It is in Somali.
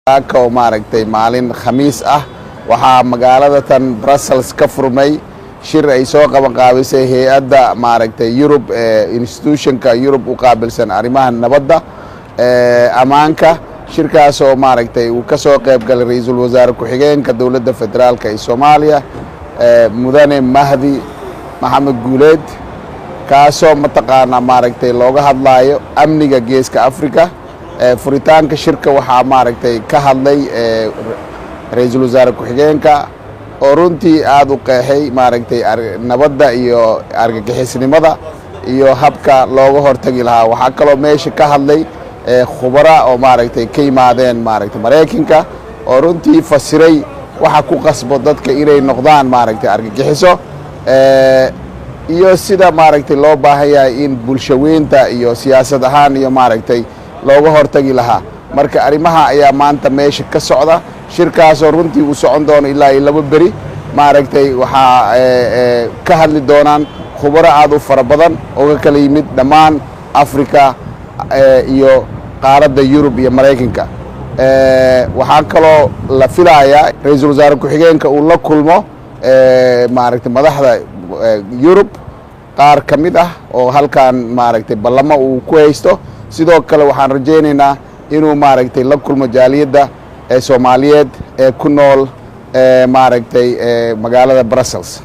Oo maaragtay, maalin Khamiis ah waxaa magaalada tan Brussels ka furmay shir ay soo qaban qaabisay hay'adda, maaragtay, Yurub, institutionka Yurub u qaabilsan arrimaha nabadda, ammaanka. Shirkaas oo, maaragtay, uu ka soo qayb galay ra-iisul wasaare ku-xigeenka Dowladda Federaalka ee Soomaaliya, Mudane Mahdi Maxamed Guuleed, kaasoo mataqaanaa, maaragtay, looga hadlaayo amniga Geeska Africa. Furitaanka shirka waxaa, maaragtay, ka hadlay ra-iisul wasaare ku-xigeenka oo runtii aada u qeexay, maaragtay, nabadda iyo argagixisnimada iyo habka looga hortagi lahaa. Waxaa kaloo meesha ka hadlay khubara oo, maaragtay, ka yimaadeen, maaragtay, Maraykanka oo runtii fasiray waxa ku qasbo dadka inay noqdaan, maaragtay, argagixiso iyo sida, maaragtay, loo baahan yahay in bulshaweynta iyo siyaasad ahaan iyo, maaragtay, looga hortagi lahaa. Marka arrimaha ayaa maanta meesha ka socda. Shirkaasoo runtii uu socon doono ilaa iyo 2 beri, maaragtay, waxaa ka hadli doonaan khubaro aada u fara badan oo ka kala yimid dhammaan Africa iyo qaaradda Yurub iyo Maraykanka. Waxaa kaloo la filayaa ra-iisul wasaare ku-xigeenka uu la kulmo, maaragtay, madaxda Yurub qaar ka mid ah oo halkan, maaragtay, ballamo uu ku haysto. Sidoo kale waxaan rajaynaynaa inuu, maaragtay, la kulmo jaaliyadda ee Soomaaliyeed ee ku nool, maaragtay, magaalada Brussels.